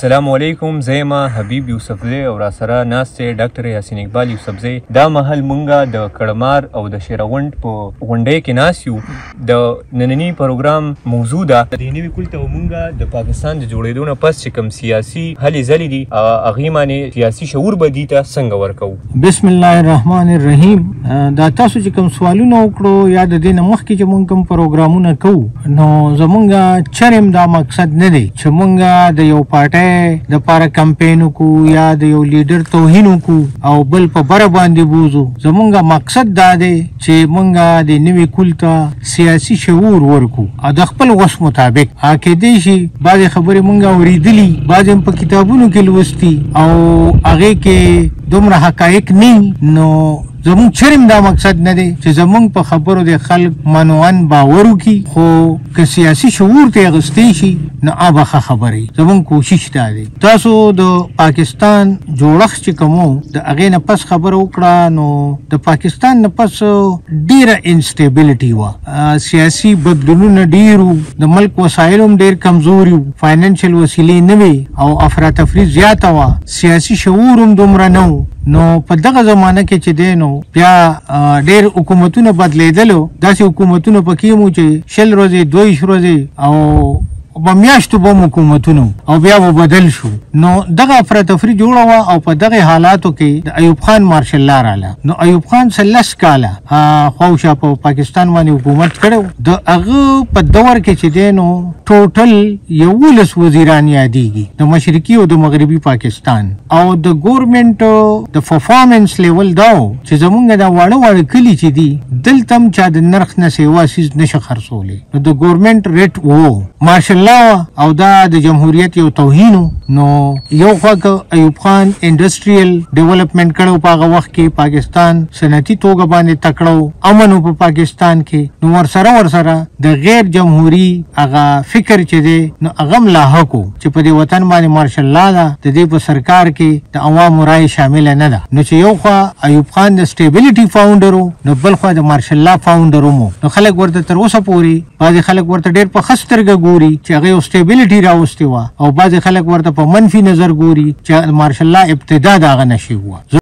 السلام علیکم، زه یم حبیب یوسفزی او راسره ناست دی ډاکټر یاسین اقبال یوسفزی. دا مهال مونږه د کړمار او د شیرغونډ په غونډۍ کې ناست یو. د ننني پروګرام موضوع ده د نوي کول ته مونږه د پاکستان د جوړېدو نه پس چې کوم سیاسي هلې ځلې دي هغې باندې سیاسي شعور به دوی ته څنګه ورکوو. بسم الله الرحمن الرحیم. دا تاسو چې کوم سوالونه وکړو یا د دې نه مخکې چې مونږ کوم پروګرامونه کوو، نو زمونږ چرې هم دا مقصد نه دی چې مونږ د یو پارټۍ د پاره کمپین وکړو یا د یو لیډر توهین وکړو او بل په بره باندې بوزو. زمونږ مقصد دا دی چې مونږ د نوي کول ته سیاسي شعور ورکو او د خپل وس مطابق. کیدای شي بعضې خبرې مونږ اورېدلي، بعضې هم په کتابونو کې لوستي او هغې کې دومره حقایق نه، نو زمونږ چرې هم دا مقصد نه دی چې زمونږ په خبرو د خلک منوعاً باور وکړي، خو که سیاسي شعور ته اغوستی شي نو هغه به ښه خبره وي. زمونږ کوشش دا دی. تاسو د پاکستان جوړښت چې کوم و د هغې نه پس خبره وکړه، نو د پاکستان نه پس ډېره انسټیبিলিټي وه، سیاسي بدلونونه ډېر وو، د ملک وسایل هم ډېر کمزوري وو، فاینانشل وسیلې نه وې او افراتفري زیاته وه، سیاسي شعور هم دومره نه و. نو په دغه زمانه کې چې دی نو بیا ډېر حکومتونه بدلېدلو، داسې حکومتونه پکې مو چې 20 ورځې 22 ورځې او په میاشتو به حکومتونو او بیا به بدل شو. نو دغه افراتفري جوړه وه او په دغه حالاتو کې د ایوب خان مارشل لا راله. نو ایوب خان څه 10 کاله خواوشا په پاکستان باندې حکومت کړی. د هغه په دور کې چې دی نو ټوټل 11 وزیران یادېږي د مشرقي او د مغربي پاکستان. او د ګورنمنټ د پرفارمنس لیول دا و چې زمونږ دا واړه واړه کلي چې دي دلته هم چا د نرخ نه سیوا څیز نشي خرڅولی. نو د ګورنمنټ ریټ و مارشل لا او دا د جمهوریت یو توهین. نو یو خوا که ایوب خان انډسټریل ډیولپمنټ کړو په هغه وخت کې، پاکستان صنعتي توګه باندې تکړه و، امن و په پاکستان کې، نو ورسره د غیر جمهوري هغه فکر چې دی نو هغه هم لاحق و چې په دې وطن باندې مارشل لا ده، د دې په سرکار کې د عوامو رای شامله نه ده. نو چې یو خوا ایوب خان د سټیبিলিټي فاونډر و، نو بل خوا د مارشل لا فاونډر هم و. نو خلک ورته تر اوسه پورې بعضې خلک ورته ډېر په ښه سترګه ګوري چې هغه یو سټیبিলিټي راوستې وه، او بعضې خلک ورته په منفي نظر ګوري چې مارشل لا ابتدا د هغه نه شوې وه.